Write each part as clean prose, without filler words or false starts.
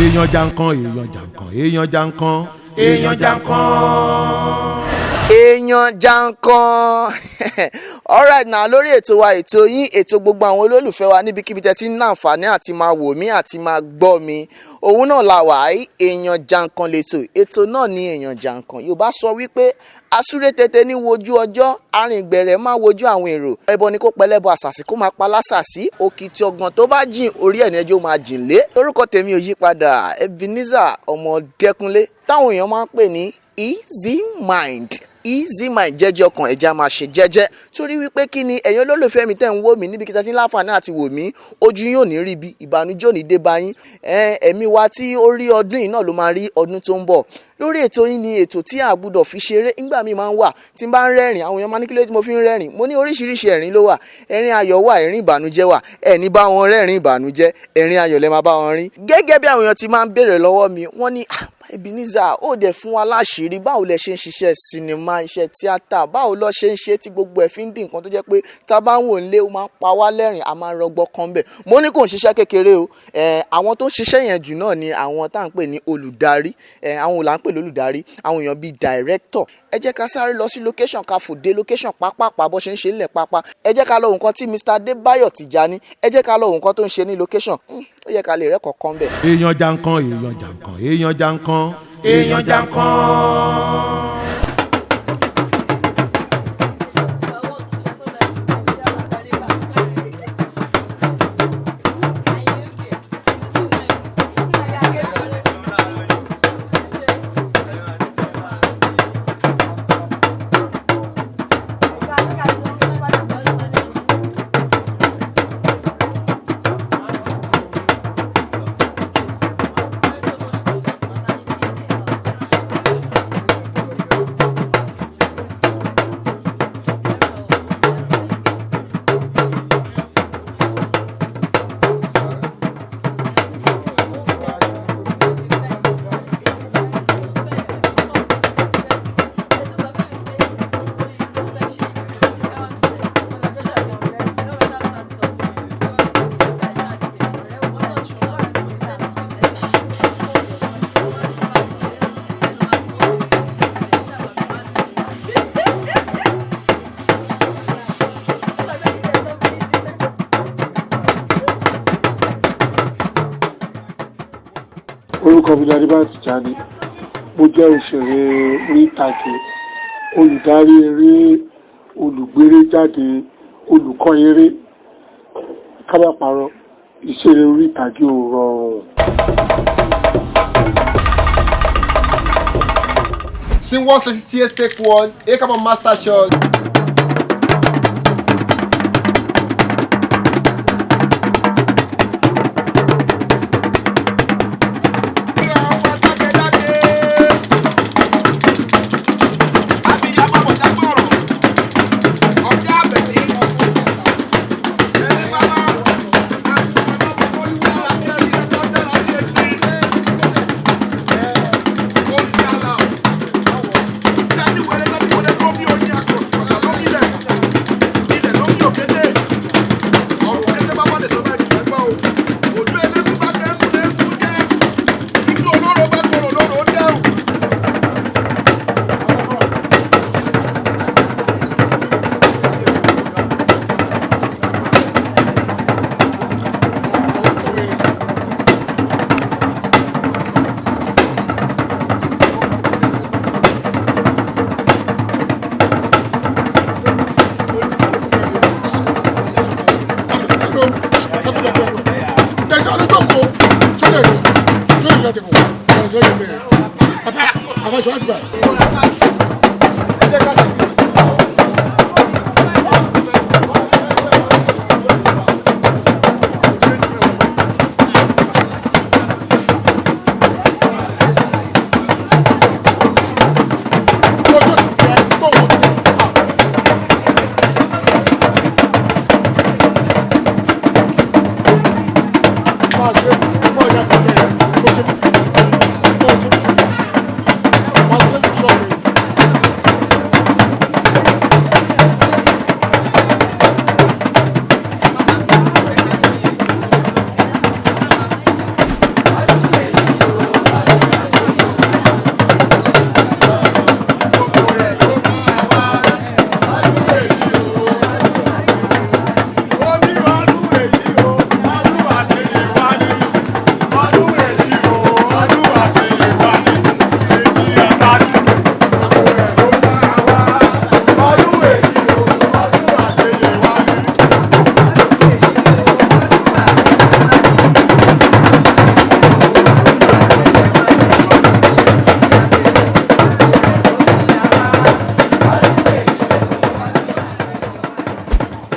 Èèyàn jankan, èèyàn jankan, èèyàn jankan, èèyàn jankan. Èèyàn jankan. Alright, na lórí ètò wa, ètò yín, ètò gbogbo àwọn olólùfẹ́ wa níbikíbi tẹ́ ti ń láǹfààní àti máa wò mí àti máa gbọ́ mi, òun náà la wà á. Èèyàn jankan lètò, ètò náà ní èèyàn jankan. Yorùbá sọ wípé asúré tètè ní wojú ọjọ́, arìngbẹ̀rẹ̀ máa wojú àwọn èrò. Ẹbọ ni kó pẹlẹ́bọ, àṣàṣì kó máa pa lásàsí. Òkìtì ọ̀gàn tó bá jìn, orí ẹ̀ ní ẹjọ́ máa jìn lé. Orúkọ tèmi ò yí padà, Ebenezer Ọmọdékúnlé, táwọn èèyàn máa ń pè ní Easy Mind. Easy Mind, jẹ́jẹ́ ọkàn, ẹ̀já máa ṣe jẹ́jẹ́, torí wípé kí ni, ẹ̀yin olólùfẹ́ mi tẹ́ ń wò mí níbi kí tẹ́tí láǹfààní àti wò mí, ojú yóò ní rí bí ìbànújẹ́ ò ní dé bá yín. Ẹ̀mí wa tí ó rí ọdún yìí náà ló máa rí ọdún tó ń bọ̀. Lórí ètò yín ni ètò tí a gbúdọ̀ fi ṣeré. Nígbà míì máa ń wà tí n bá ń rẹ́rìn, àwọn èèyàn máa ní kí ló dé tí mo fi ń rẹ́rìn. Mo ní oríṣiríṣi ẹ̀rín ló wà. Ẹ̀rín ayọ̀ wà, ẹ̀rín ìbànújẹ́ wà. Ẹ̀ní bá wọn rẹ́rìn ìbànújẹ́, ẹ̀rín ayọ̀ lẹ máa bá wọn rín. Gẹ́gẹ́ bí àwọn èèyàn ti máa ń béèrè lọ́wọ́ mi, wọ́n ní, "Ah, Ebenezer, ó dẹ̀ fún wa láṣìírí, báwo lẹ ṣe ń ṣiṣẹ́ sinimá, iṣẹ́ tíátà, báwo lọ ṣe ń ṣe tí gbogbo ẹ̀ fi ń dín nǹkan tó jẹ́ pé tá a bá ń wò ń lé, ó máa ń pa wá lẹ́rìn, a máa ń rọgbọ kan bẹ̀?" Mo ní kò ń ṣiṣẹ́ kékeré o. Àwọn tó ń ṣiṣẹ́ yẹn jù náà ni àwọn tá à ń pè ní olùdarí. Àwọn ò là ń pè lólùdarí? Àwọn èèyàn bíi director. Ẹ jẹ́ ká sáré lọ sí location, ká fò dé location pápápá, bó ṣe ń ṣe ńlẹ̀ pápá. Ẹ jẹ́ ká lọ nǹkan tí Mr. Adébáyọ̀ Tìjání, ẹ jẹ́ ká lọ nǹkan tó ń ṣe ní location. Ó yẹ ká lè rẹ́kọ̀ọ́ kan bẹ̀. Èèyàn jankan, èèyàn jankan, èèyàn jankan, èèyàn jankan. Orúkọ mi ni Adébáyọ̀ Tìjání. Mo jẹ́ òṣèré orí ìtàgé, olùdarí eré, olùgbéré jáde, olùkọ́ eré. Ká má parọ́, ìṣeré orí ìtàgé ò rọrùn. Scene 168, take one. Here come a master shot. Short.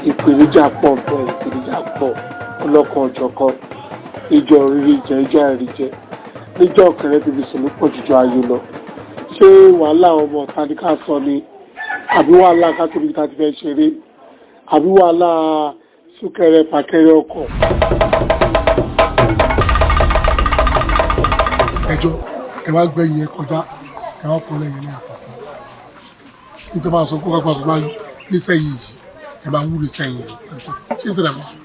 Ìpèníjà pọ̀ bẹ́ẹ̀, ìpèníjà pọ̀ ọlọ́kan ọ̀jọ̀kan, ìjọ rírí jẹ, ìjọ àìrí jẹ, níjọ́ ọ̀kẹ́rẹ́ bíbí sùn ló pọ̀ jùjọ ayé lọ. Ṣé wàhálà ọmọ ọ̀tá ni ká sọ ni, àbí wàhálà kátóbi tá a ti fẹ́ ṣeré, àbí wàhálà súnkẹrẹ fàkẹrẹ ọkọ̀? Ẹjọ́ ẹ wá gbẹ̀yìn ẹ kọjá, ẹ wá kọ́ lẹ́yìn ní àpapọ̀ nípa máa sọ kó kápá tó bá nísẹ̀yìn yìí, ẹ máa wúlò sẹ́yìn yìí. Ṣé ìṣẹ̀lẹ̀ àbùsù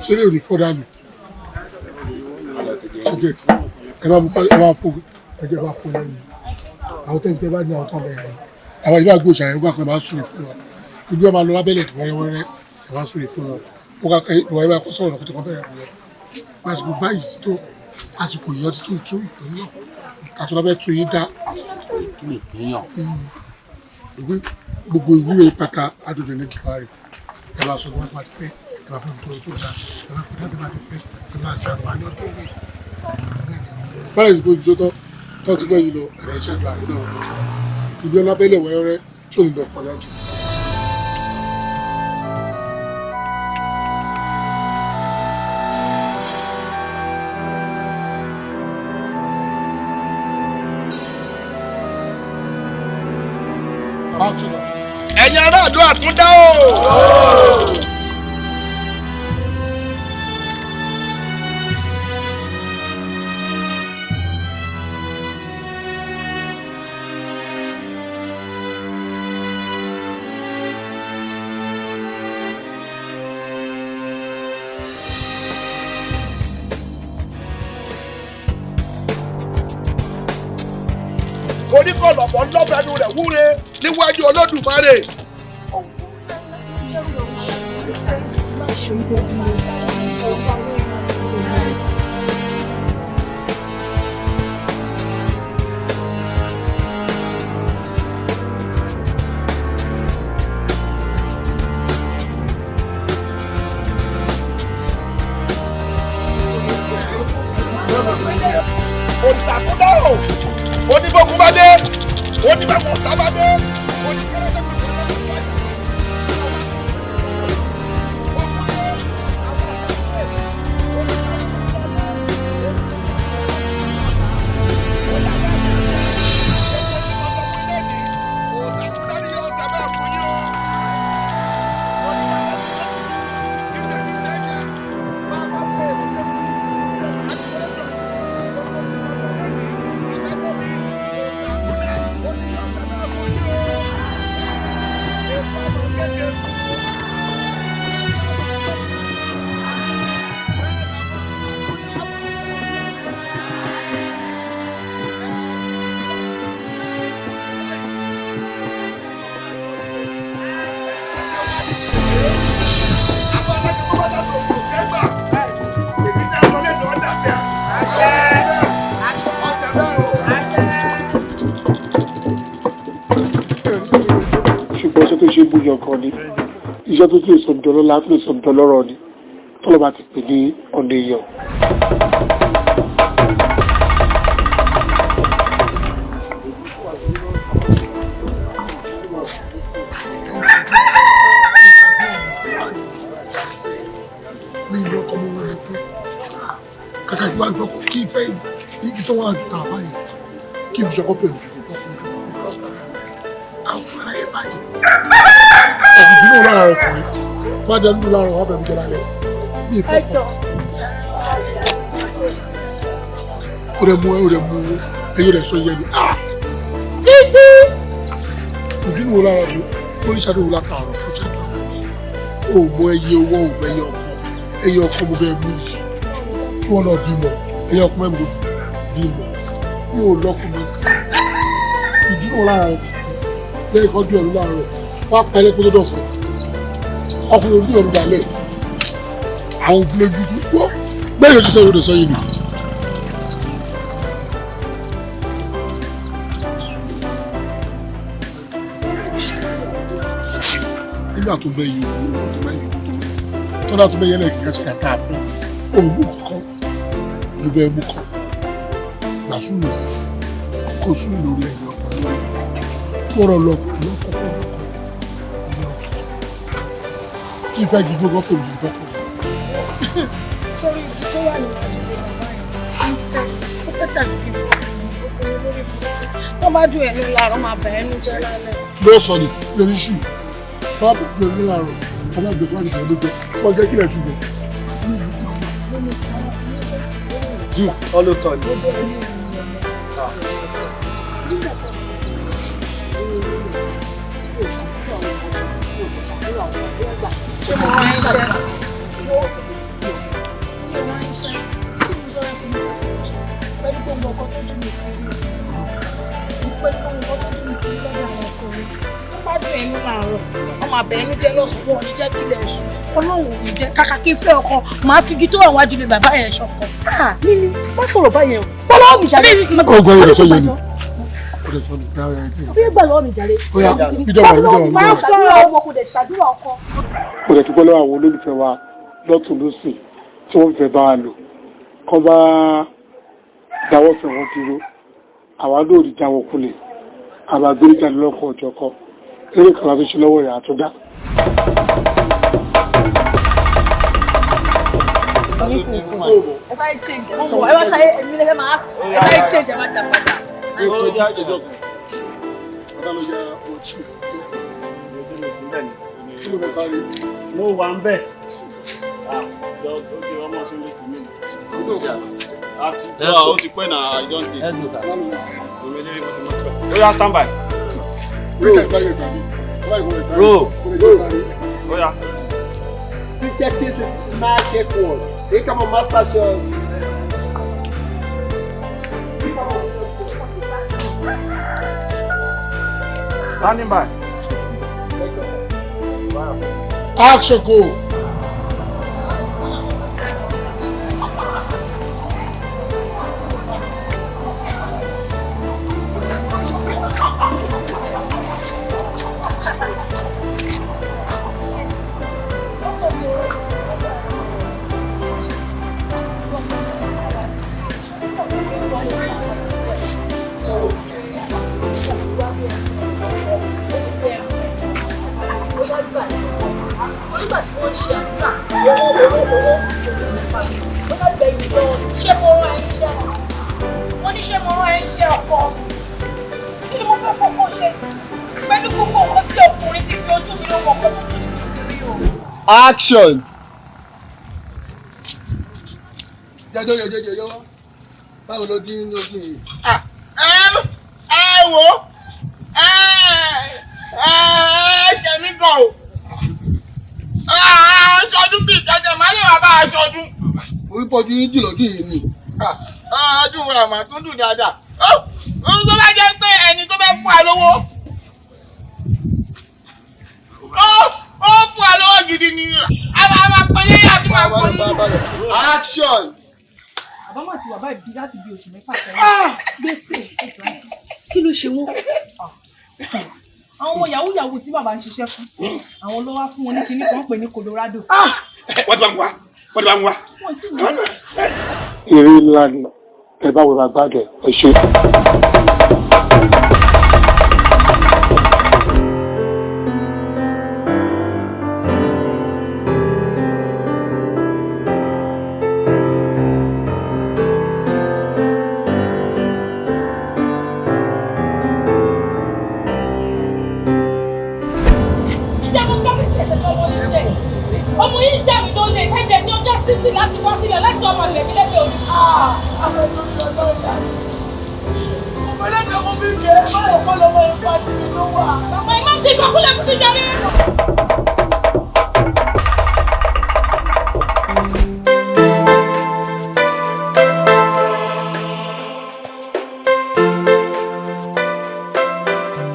ṣé lè rí fọ́dà mi ṣe gẹ̀ẹ́tì? Ẹ máa mú, ẹ máa fún ẹjẹ bá fún lẹ́yìn àwọn tẹ́lẹ̀ tẹ́ bá ní àwọn tó ń bẹ̀rẹ̀ àwọn ìbá gbé òṣàyẹ̀wò gbà pé máa ń súre fún wọn. Ìlú ẹ máa lọ lábẹ́lẹ̀ wẹ́rẹ́wẹ́rẹ́, ẹ máa ń súre fún wọn. Ó ká ẹ ìwà ìwà kó sọ̀rọ̀ lọ́kùtù kan bẹ̀rẹ̀ nìyẹn. Lásìkò báyìí ti tó àsìkò yìí, ọtí tó tún ìpínyàn àtúntò bẹ́ẹ̀ tún yín dá ìwé gbogbo ìwúre pátá adùn ní jùlọ. Ẹ máa sọ bí wọ́n ti fẹ́, ẹ máa fún mi tó dáa, ẹ máa pè láti bá ti fẹ́, ẹ máa ṣe àǹfààní ọdún mi. Báyìí ìgbó ìjọ tó tó ti gbẹ̀yìn lọ ẹ̀rẹ̀ iṣẹ́ àdúrà yìí náà wọ́n sọ ìlú ọlábẹ́lẹ̀ wẹ́rẹ́rẹ́ tí ò ní lọ kọjá jù. Ẹ̀yin aráàlú àtúndá o. Oníkọlọ̀bọ̀ lọ́fẹ̀ẹ́nu rẹ̀ wúre níwájú Olódùmarè. Òrìṣàkúndà o, oníbógun bá dé, oníbàwọ̀ ọ̀tá bá dé, oníkẹ́rẹ́dẹ́ kò tó lọ́wọ́ bá dé. Ṣùgbọ́n iṣẹ́ tó ṣe é mú yangàn ni, iṣẹ́ tó lè sọ̀dọ̀ lọ́la, tó lè sọ̀dọ̀ lọ́rọ̀ ni, tọ́lọ́ba ti pè ní ọ̀nà èèyàn. Mi ìlú ọkọ mo wọlé fún kàkà ìgbà ìfọkọ kí ìfẹ́ igi tó wà ju tàbá yẹn kí n fi ṣọkọ pẹ̀lú ju ìfọkọ àwọn ará yẹn bàjẹ́. Ọ̀gùn dúró lára ọkùnrin fàdé ń dún lára wọn bẹ̀rù jẹ́ lálẹ́ ní ìfọkọ. Ó rẹ̀ mú, ó rẹ̀ mú ẹyẹ rẹ̀ sọ yẹn ni Títí. Ìdúró lára mi ó ń ṣàdúró látàárọ̀ tó ṣàdúró. Ó mọ ẹyẹ owó, ò mọ ẹyẹ ọkọ, ẹyẹ ọkọ mo bẹ́ẹ̀ mú yìí kí wọ́n náà bímọ, ẹyẹ ọkọ mẹ́rin bímọ mi ò lọ́kọ mi sí. Ìdúró lára ọkùnrin lẹ́yìn kan dún ẹ̀rú láàárọ̀ wọ́n á pa ẹlẹ́kọ́ tó dọ̀sán ọkùnrin ojú ẹ̀rú dalẹ̀ àwọn òbílẹ̀ dúdú wọ́n bẹ́ẹ̀ yóò ti sọ̀rọ̀ sọ yìí nù. Nígbà tó bẹ yìí owó tó bẹ yìí owó tó bẹ yìí tọ́lá tó bẹ yẹlẹ̀ kíkẹ́ sọ̀rọ̀ tá a fún òun mú kọ́kọ́ ló bẹ mú kọ́ gbà súnmù sí kó súnmù lórí ẹ̀yìn ọkọ̀ lórí. Wọ́n lọ lọ lọ́kọ̀ lọ́kọ̀. Kí n fẹ́ jí gbogbo ọkọ̀ mi lọ́kọ̀. Sórí igi tó wà níwájú ilé bàbá yẹn, ń fẹ́ ó pẹ́ tàbí kí n fọ́ ọkùnrin lórí burúkú. Tó bá dùn ẹnu láàárọ̀ máa bẹ̀ ẹnu jẹ́ lálẹ́. Lọ́sọ̀ ni lórí ṣù. Fáàbù dùn ẹnu láàárọ̀, ọmọ ìgbẹ́ fún àdìgbò ló jẹ. Wọ́n jẹ́ kílẹ̀ jù lọ. Ọlọ́tọ̀ ni. Ṣé mo máa ń ṣe? Mi ò máa ń ṣe. Kí ni mo sọ pé mo fẹ́ fọwọ́ ṣe? Pẹ̀lú gbogbo ọkọ tójú mi ti rí. Pẹ̀lú gbogbo ọkọ tójú mi ti rí lọ́dọ̀ àwọn ọkùnrin. Tó bá dùn ẹnu láàárọ̀, ọmọ àbẹ̀ ẹnu jẹ́ lọ́sàn-án, wọn ò ní jẹ́ kílẹ̀ ẹ̀ṣù. Ọlọ́run ò ní jẹ́ kàkà kí n fẹ́ ọkọ, màá fi igi tó wà wájú mi bàbá yẹn ṣọkọ. Níní, má sọ̀rọ̀ báyẹn o. Bọ́lá mi jàre. Ọgbà yẹn lọ sọ yẹn ni. Bí gbà lọ́wọ́ mi jàre. Oya, ìjọba ìjọba ìjọba. Máa fọ́nra ọmọ kò dẹ̀ ṣàdúrà ọkọ. Mo lè dúpẹ́ lọ́wọ́ àwọn olólùfẹ́ wa lọ́tùn lósì tí wọ́n fẹ́ bá wa lò kọ́ bá dáwọ́ fẹ́ wọn dúró àwa náà ò ní dáwọ́ kulẹ̀ àmà gbéríkà lọ́kọ̀ ọ̀jọ̀kọ eré kan la fi ṣe lọ́wọ́ ìyá àtúndá. Ẹ sáré change ẹ wá sáré èmi lè fẹ́ máa ẹ sáré change ẹ má dà padà. Ẹ fẹ́ jí ìjọba kan, ọ̀tá ló yẹ ọ̀chì. Kí ló fẹ́ sáré? Mo wà ń bẹ̀. Ọmọ sí mi kù mí. Ó ti pẹ́ náà, I don dey. Oya stand by. Roll. Oya. 630 69 cakewalk. They come on master shot. Standing by. Action go. Nígbà tí wọ́n ń ṣe àdúrà, owó owó owó ó bá gbẹ̀yìn lọ, ṣé mo rán ẹ iṣẹ́? Wọ́n ní ṣé mo rán ẹ iṣẹ́ ọkọ? Kí ni mo fẹ́ fọkọ ṣe? Pẹ̀lú gbogbo nǹkan tí ọkùnrin ti fi ojú mi ló mọ̀ ọkọ tó jù mí ti rí o. Action. Jẹjọ jẹjọ jẹjọ báwo ló dín ní ojú yìí. Ẹ wo ẹ ẹ ṣe mí gan o. Aṣọdún bíi kẹjẹ máa lè wá bá aṣọdún. Orí pọ̀jù yín jù lọ́dún yìí ni. Ọdún wa mà tún dùn dáadáa. Ohun tó bá jẹ́ pé ẹni tó fẹ́ fún wa lówó. Ó fún wa lówó gidi ni. A máa pẹ́lẹ́ àti máa pọ̀ nínú. Action. Àbámọ̀ ti wà báyìí bí láti bí oṣù mẹ́fà sẹ́yìn. Gbèsè ètò àti Kí ló ṣe wọ́n? Àwọn ọmọ yahoo yahoo tí bàbá ń ṣiṣẹ́ fún, àwọn ló wá fún wọn ní kinní kan pè ní Colorado. Wọ́n ti bá ń wá, wọ́n ti bá ń wá. Wọ́n ti wọ́n. Eré ńlá ni ẹ bá wo gbàgbọ́ ẹ ṣe. Ọmọ yìí já mi lólè, ẹ̀jẹ̀ ní ọjọ́ títì láti wá sílẹ̀ láti ọmọ ìgbẹ̀mí lẹ́gbẹ̀ẹ́ orí. Àwọn ẹ̀jọ̀ mi lọ́jọ́ ìjà. Mo lẹ́nu ọmọ mi jẹ́ báyọ̀ kọ́ lọ́wọ́ ipa sí mi ló wà. Bàbá yìí máa ń ṣe ìgbàkúlẹ̀ fún ti jàre.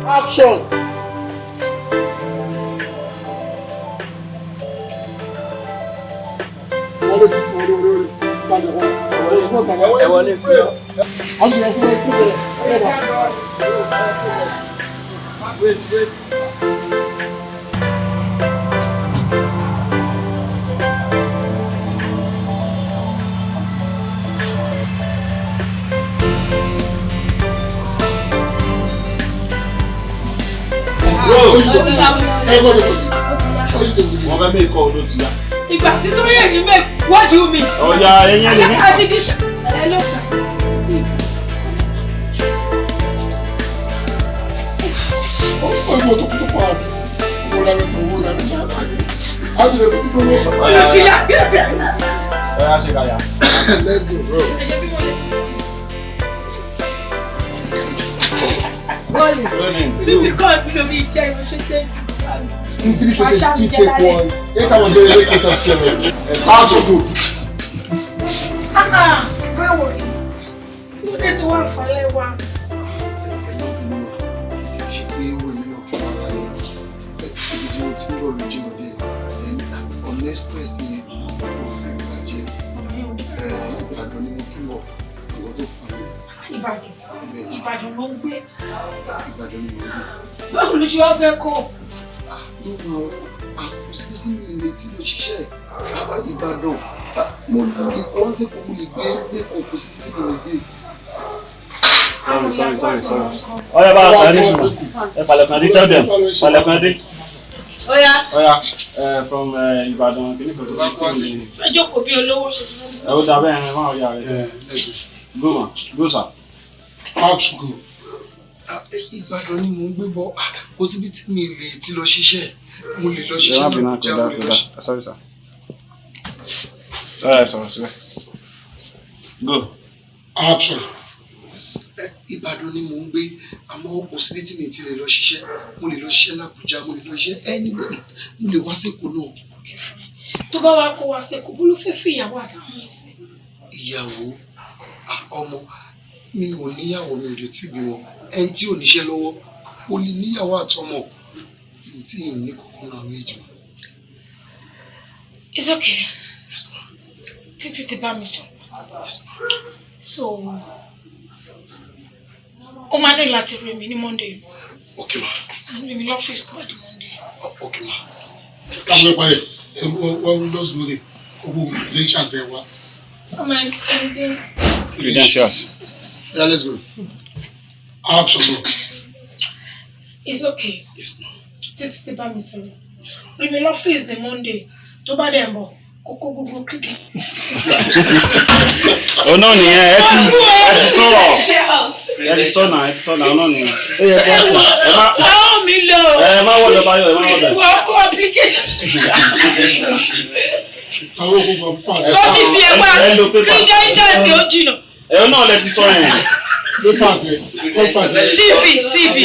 Action. Wọlé títí wọlé wọlé wọlé tàbí wọlé wọlé sọ tàbí Ẹ wọlé sí ọ. Àwọn èèyàn kúrò kúrò ẹ bá. Wait, wait. Wọ́n fẹ́ mí kọ́ ló ti yá. Ìgbà tí sọ́yẹ̀ ní mẹ́, what do you mean? Ọ̀ya ẹ̀yẹ́ lè mí. Àti kí ẹ ló fà. Ọmọ tó kú tó pa àfíìsì, owó lábẹ́ tó owó lábẹ́ tó àjùlẹ̀ fi ti gbowó. Ó ti yá. Ọ̀ya ṣe kàyà. Let's go bro. Bíbí kan tí lómi iṣẹ́ ìmọ̀ṣẹ́ tẹ́ Scene 3, sequence 2, take 1. Eight hours later, eight case of chairman. Action go. Báwo ni? Kí ló dé tí wọ́n falẹ̀ wá? Ṣé pé owó èmi náà kí wọ́n wáyé? Ibi tí mo ti ń bọ̀ ló jìnnà díẹ̀. Ọ̀nà express yẹn ó ti bàjẹ́. Ìbàdàn ni mo ti ń bọ̀. Ìwọ tó fà mí. Ìbàdàn. Ìbàdàn ló ń gbé. Ìbàdàn ni mo ń gbé. Báwo ló ṣe wá fẹ́ kọ́? Kò sí tí mi lè tí mo ṣiṣẹ́ Ìbàdàn mo lè kọ́ sẹ́kọ̀ọ́ mo lè gbé lẹ́kọ̀ọ́ kò sí tí mi lè gbé. Sorry. Ọ̀ya bá a parí sùn. Ẹ palẹ̀kùn adé tell them. Palẹ̀kùn adé. Ọ̀ya. Ọ̀ya from Ìbàdàn kìíní kan tó ti mi. Fẹ́ jókòó bí olówó ṣe fún mi. Ẹ ó dà bẹ́ẹ̀ ẹ máa yà rẹ̀. Go ma, go sir. Action go. Ìbàdàn ni mò ń gbé bọ̀ kò síbi tí mi lè ti lọ ṣiṣẹ́ mo lè lọ ṣiṣẹ́ l'Abuja mo lè lọ ṣiṣẹ́. Sorry sir. Ọ̀ya sọ̀rọ̀ sílẹ̀. Go. Action. Ìbàdàn ni mò ń gbé àmọ́ kò síbi tí mi ti lè lọ ṣiṣẹ́ mo lè lọ ṣiṣẹ́ l'Abuja mo lè lọ ṣiṣẹ́ anywhere mo lè wá sẹ́kọ̀ọ́ náà. Tó bá wá kó wá sẹ́kọ̀ọ́ bó ló fẹ́ fi ìyàwó àtàwọn ẹ̀sìn. Ìyàwó ọmọ mi ò níyàwó mi ò lè tí bímọ ẹni tí ò níṣẹ́ lọ́wọ́ ó lè níyàwó àtọmọ mi tí ì ní kankan náà méjì. It's okay. Títí ti bá mi sùn. So ó máa ní láti rí mi ní Monday. Okay ma. Rí mi lọ́fíìsì tó bá di Monday. Okay ma. Káwọn ẹ parí ẹ wọ́n lọ́sùn lóde gbogbo credentials ẹ wá. Ọmọ ẹ Credentials. Yeah, let's go. Action go. It's okay. Yes, ma. Títí ti bá mi sọ̀rọ̀. Rí mi lọ́fíìsì ní Monday tó bá dẹ̀ ń bọ̀ kókó gbogbo kíkì. Òun náà nìyẹn ẹ ti sọ̀rọ̀ ẹ ti sọ̀nà ẹ ti sọ̀nà òun náà nìyẹn. Ó yẹ sọ sí. Ẹ má Àwọn mi lọ. ẹ má wọ̀dọ̀ báyọ̀ ẹ má wọ̀dọ̀. Wọ́n kó application. Àwọn gbogbo pass. Ó sì fi ẹ wá Ẹ lo paper. credentials ó jìnà. Ẹ náà lẹ ti sọ yẹn. Ló pass ẹ. Kọ́ pass ẹ. CV CV.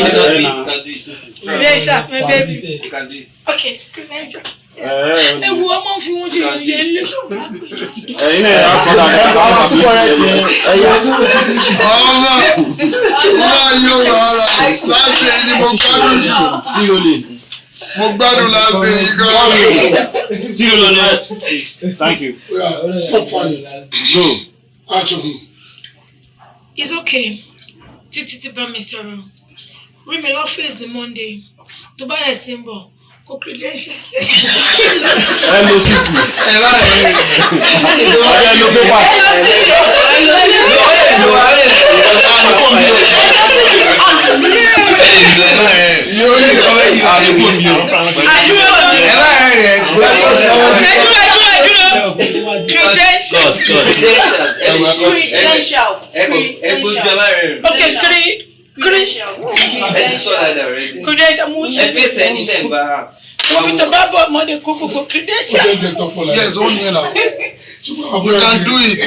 Credentials my baby. You can do it. Okay, credentials. Ẹ ẹ Ewu ọmọ fi wọ́n ṣe ìyẹn ilé. Ẹ̀yin náà ẹ á sọ dáadáa. Àwọn àtúkọ̀ rẹ̀ ti ẹ̀yà. Ọmọ ìwà yóò rọra láti ẹni mo gbádùn jù. Still Mo gbádùn láti yìí gan. Still on it. Thank you. Yeah, stop funny. Go. Action go. It's okay. Títí ti bá mi sọ̀rọ̀. Rí mi lọ́fíìsì ní Monday. Tó bá dẹ̀ ti ń bọ̀, kó credentials. Ẹ lo CV. Ẹ bá rẹ̀ Ẹ lo paper. Credentials. Credentials. Okay, Credentials. Ẹ ti sọ dáadáa already. Credentials mo Ẹ ṣe. fèsì ẹni tẹ̀ ń bá act. Omi tó bá bọ̀ ọmọdé kó gbogbo credentials. Yes, ó ní ẹ̀ náà. You can do it.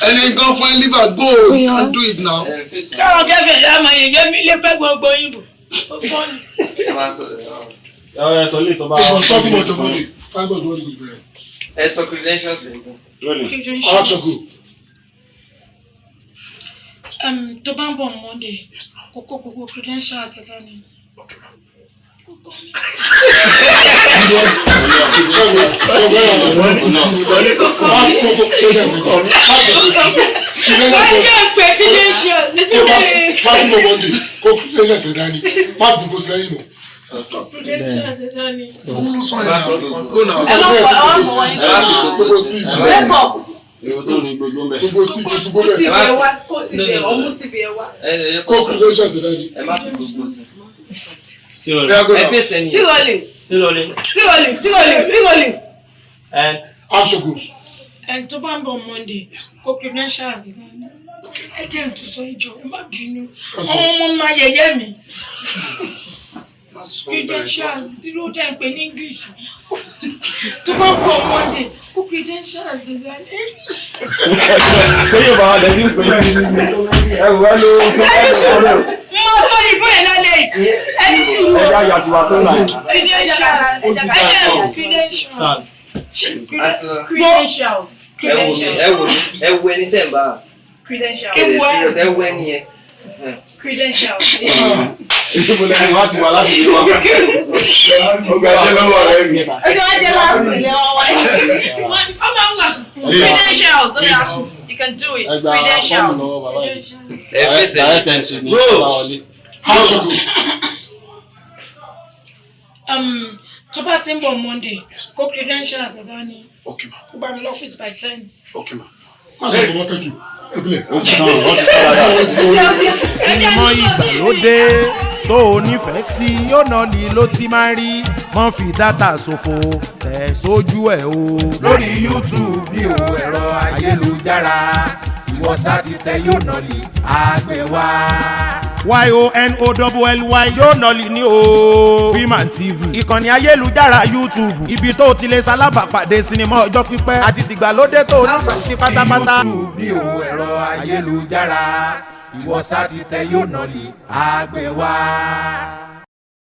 Ẹni gan fún ẹ liver go. You can do it now. Káwọn kẹfẹ̀ dá máa yẹ yẹ mí lé pẹ́ gbogbo òyìnbó. Ó fọ́ ni. Ẹ máa sọ Ẹ tọ́lé tó bá. Sọ́tún bọ̀ jọ̀bọ̀ ni. Five bọ̀ jọ̀bọ̀ ni kò bẹ̀rẹ̀. ẹ sọ credentials ẹ gan. Action go. Tó bá ń bọ̀ Monday, kó kó gbogbo credentials ẹ̀ dání. Wọ́n jẹ́ pé credentials. Má bọ̀ Monday kó credentials ẹ̀ dání. Má fi gbogbo sílẹ̀ yìí mọ̀. Credentials ẹ̀ dání. Òun ló sọ yẹn náà. Go now. Ẹ má fọ ẹ má fọwọ́ yín kan náà. Gbogbo sí ibi. Wake up. Èwo tó ní gbogbo ń bẹ̀. Gbogbo sí ibi gbogbo Kó bẹ̀. CV ẹ wá, kó CV ẹ ọmú CV ẹ wá. Kó credentials ẹ̀ dání. Ẹ má fi gbogbo sí. Still rolling. Ẹ face ẹni. Still rolling. Still rolling. Still rolling. Still rolling. Still rolling. And action go. Ẹni tó bá ń bọ̀ Monday, kó credentials dání. Ẹ jẹ́ n tún sọ ìjọ, ẹ má bínú. Àwọn ọmọ máa yẹ̀yẹ́ mi. Credentials dúró dẹ́ ń pè ní English. Tó bá ń bọ̀ Monday, kó credentials dání. Ṣé yóò bá wa lẹ́yìn ìpè ẹ wò ẹ ló Ẹni sùúrù. Mo sọ ìbò yẹn lálẹ́ yìí. Ẹni sùúrù. Ẹ jẹ́ àyà tiwa tó là. Credentials. Ó ti Ẹ dà jẹ́ sọ. credentials. Credentials. Credentials. Ẹ wò mí, ẹ wò mí, ẹ wo ẹni tẹ̀ ń bá act. Credentials. Ẹ serious, ẹ wo ẹni yẹn. Credentials. Ìṣòro lẹ́nu wá ti wà láti ilé wa. Ó gba ẹjẹ́ lọ́wọ́ rẹ̀ mi. Ẹ ṣe wá jẹ́ láti ilé wa wáyé. Wọ́n máa ń wà. Credentials. Ó yá, you can do it. Ẹ gba fọ́ọ̀mù Credentials. lọ́wọ́ bàbá yìí. Ẹ face ẹni. Direct entry ni Roll. bá wọlé. Action go. Tó bá ti ń bọ̀ Monday, kó credentials dání. Okay ma. Kó bá mi lọ́fíìsì by 10. Okay ma. Má sọ bàbá, thank you. Ẹ filẹ̀. Ó ti tán, ó ti tán dáadáa. Sinimá ìgbàlódé tó o nífẹ̀ẹ́ sí Yónọ́lì ló ti máa ń rí. Mọ́ fi dátà ṣòfò, tẹ̀ sójú ẹ̀ o. Lórí YouTube ní o, ẹ̀rọ ayélujára, ìwọ sá ti tẹ Yónọ́lì, àgbẹ̀ wá. Yonolly, Yónọ́lì ní o. Film and TV, ìkànnì ayélujára YouTube, ibi tó o ti lè ṣalábàápàdé sinimá ọjọ́ pípẹ́ àti tìgbàlódé tó o nífẹ̀ẹ́ sí pátápátá. YouTube ní o, ẹ̀rọ ayélujára, ìwọ sá ti tẹ Yónọ́lì, àgbẹ̀ wá.